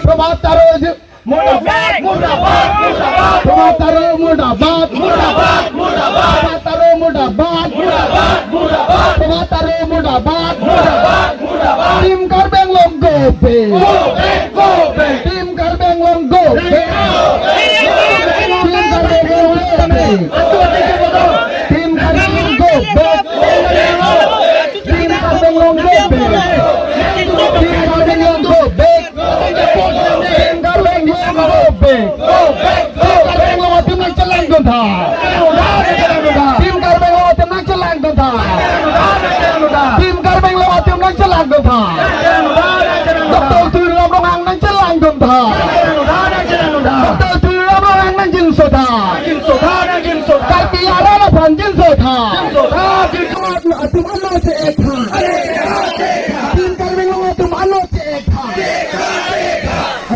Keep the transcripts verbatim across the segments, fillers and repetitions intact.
Prabhat Taro ji, murdabad, murdabad, murdabad. Prabhat Taro murdabad, murdabad, murdabad. Prabhat Taro murdabad, murdabad, murdabad. Prabhat Taro murdabad, murdabad, murdabad. Team Karbi Anglong go back. Go back, go back. Team Karbi Anglong go back. Go back, go back. Team Karbi Anglong go back. Team Karbi Anglong go back. Team Karbi Anglong go back. Team Karbi Anglong go back. Team Karbi Anglong go back. Team Karbi Anglong atum nangchelangdun tha. Team Karbi Anglong atum nangchelangdun tha. Team Karbi Anglong atum nangchelangdun tha. Doctor Tuliram Ronghang nangchelangdun tha. Doctor Tuliram Ronghang nangjinso tha. Karbi arat aphan jinso tha. Atum anut che-ek tha. Team Karbi Anglong atum anut che-ek tha.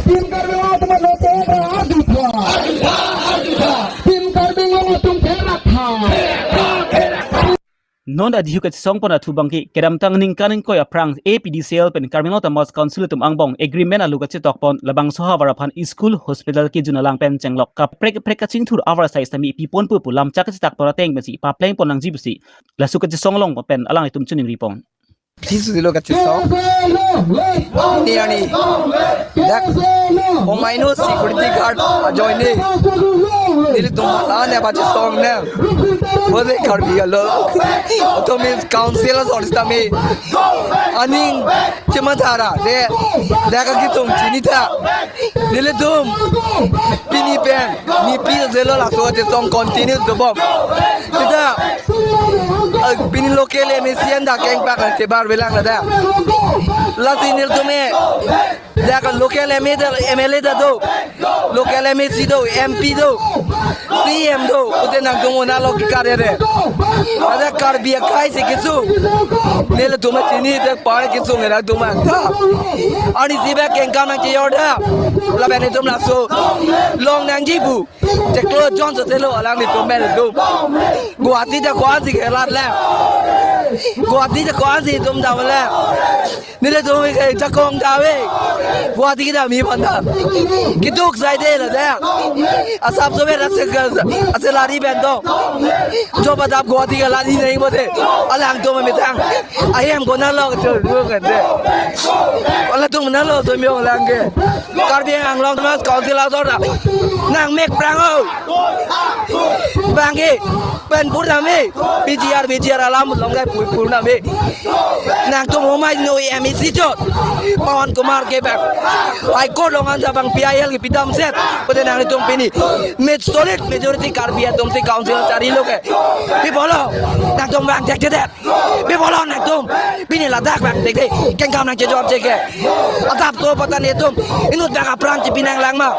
Team Karbi Anglong atum anut che-ek tha. Arju tha. Team Karbi Anglong atum pherak tha. Non adihu kachesong pon athu abangke kedamtang ningkan ingkoi aphrang A P D C L pen Karbi Anglong Autonomous Council atum angbong agreement alo kachetok pon labangso ahavar aphan school, hospital kejun alang pen chenglok kaprek kaprek kachingthur ahavar asai sitame pi ponpo pu lamchak kachetak pon ateng pensi papleng pon nangji pusi laso kachesong along pen alanglitum choningri pon. Pisu dilo kachesong. Ini ani. Dak, o minus security guard ajoine. Nelitum mala ne kachesong ne. Bole Karbi Anglong Autonomous Council asor sitame aning chemathara de. Dak akesung chini tha. Nelitum pini pen, niphli jelo laso kachesong continue dobom. Sita, eh, pini local M A C anta kengpak nangchebar velang lata. Lasi nelitum e, dak local M A ta, M L A ta do, local M A C do, M P do, C M do, pute nangtum un-e lo kekar re. Ada Karbi akai si kesung. Nelitum chini dak par kesung nangtum anta. Arnisi bak kengkam nangchejor tha. Lapen itum laso long nangji pu. Chiklo John Sotelo alanglitum men dum. Guwahati ta ko-ansi kelat le. Guwahati ta ko-ansi itum dam le. Nelitum ke jakong dave. Guwahati kedam aphan ta. Keduk sai de la de. Asap sobe rat se, ase lari bento. Job adap Guwahati kelat ni nai bote. Alangtum ametang. Ahem konatlo chol ruang kan de. Alangtum natlo somyong lang ke. Karbi Anglong Autonomous Council asor ta nangmek prang o. Bangke pen pur name P G R, P G R alam long kai pur pur name. Nangtum homai no M A C chot. Pawan Kumar ke bang. High Court along anta bang P I L kepidam set. Pute nangtum pini. Mit solid majority Karbi atum si council charilo ke. Pi pulo. Nangtum bang cek cek. Pi pulo nangtum. Pini ladak bang dek dek. Kengkam nangchejor chek ke. Adap to patan itum. Inut bak apran chepi nanglang ma.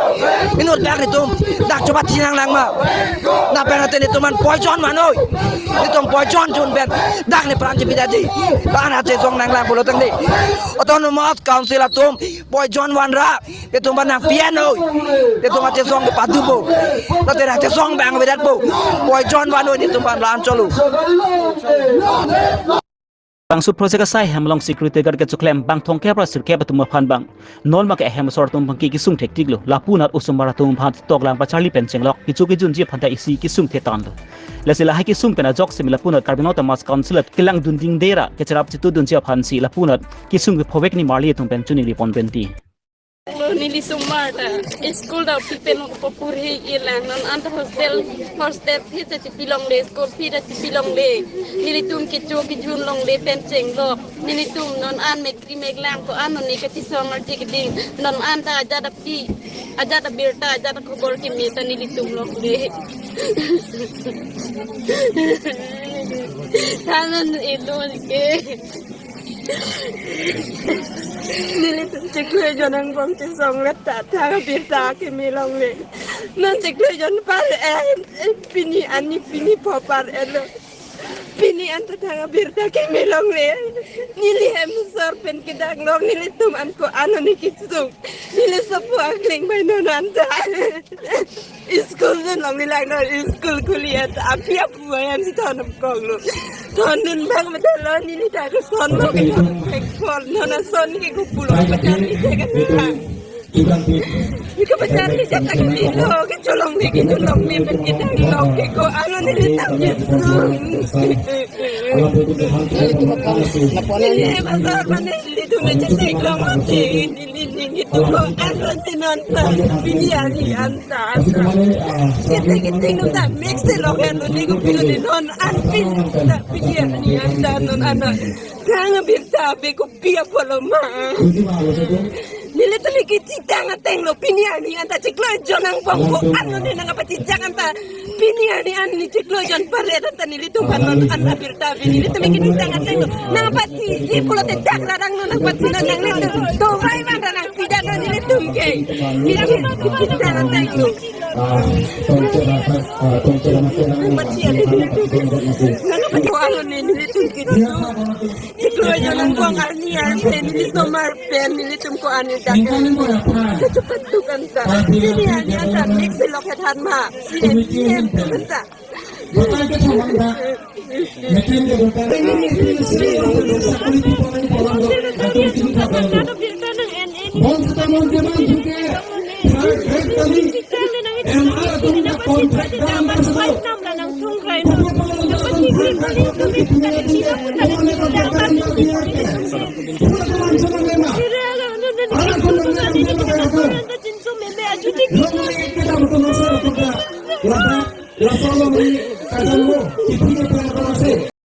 Inut bak itum. Dak choba thi nanglang ma. Lapen aten itum an poison ma noi. Itum poison chun pen. Dak ne pran chepi dadi. Bang na chesong nanglang pulo tangdi. Autonomous Council atum. Poison vanra. Itum aphan nangpi-an noi. Itum achesong kepadupo. Late nangchesong bang vedatpo. Poison van noi itum aphan lan cholo. Bangso project asai hem along security guard kechoklem bang thomkep ra sirkep atum aphan bang. Non bangke ahem asor atum bangke kesung thektiklo. Lapu anat osomar atum aphan toklang pacharli pen chenglok. Kecho kejunji aphan ta isi kesung thetanlo. Lasi lahai kesung pen ajok simi lapu anat Karbi Anglong Autonomous Council at kelangdun dingde ra kecherap chetudunji aphansi lapu anat kesung kephovek ni marli atum pen choningri pon penti. Neli osomar ta school ta pi pen ko purhi ilang non anta hostel, hostel fee ta chepi longle, school fee ta chepi longle. Nelitum kecho kejun longle pen chenglok. Nelitum non an mekri meklang ko-an non ne kachesong arje keding. Non anta ajat api, ajat abirta, ajat akhobor keme ta nelitum longle. Thanon ilo ke. Nelitum chiklo jon angbong chesong rat ta thang abirta keme longle. Non chiklo jon par-en, eh, pini ani pini pho par-en lo. Pini anta thang abirta keme longle. Neli hem asor pen kedang long nelitum an ko-an non ne kesung. Neli sopo akling bai non anta. School dun longle lang non school khuli anta api apu ayan si thon amkong lo. Son nun bang medalo neli ta ke son lo ke thek pol non ason ke kupulo pacar ni ke kan. Ni ke pacar ni jat tak ni lo ke cholong ni ke cholong ni men ke dang lo ke ko alo nelitum ke sung. Neli pasar mane nelitum ne cek lo mati. Neli neli nelitum ko alo si non pa pini ani anta asa. Kita kita nung ta mix lo ke lo ni ko pilo ni non an pin ta pini ani anta non ana. Kang birta be ko pia polo ma. Nelitum ke chetang ateng lo pini ani anta chiklo jonang pong ko ano ne nang apa chetang anta pini ani ani chiklo jon pare anta nelitum kan non an birta be nelitum ke chetang ateng lo nang apa ti pulo te dak rarang non apa ti non nang nelitum to vai van rarang pida non nelitum ke nelitum chetang ateng lo. Nang apa ti ano ne nelitum ke. Chiklo jonang pong arni arni nelitum mar pen nelitum ko ani dak. Ketupat tukan ta. Pini ani anta mix lo ke than ma. Si em em tukan ta.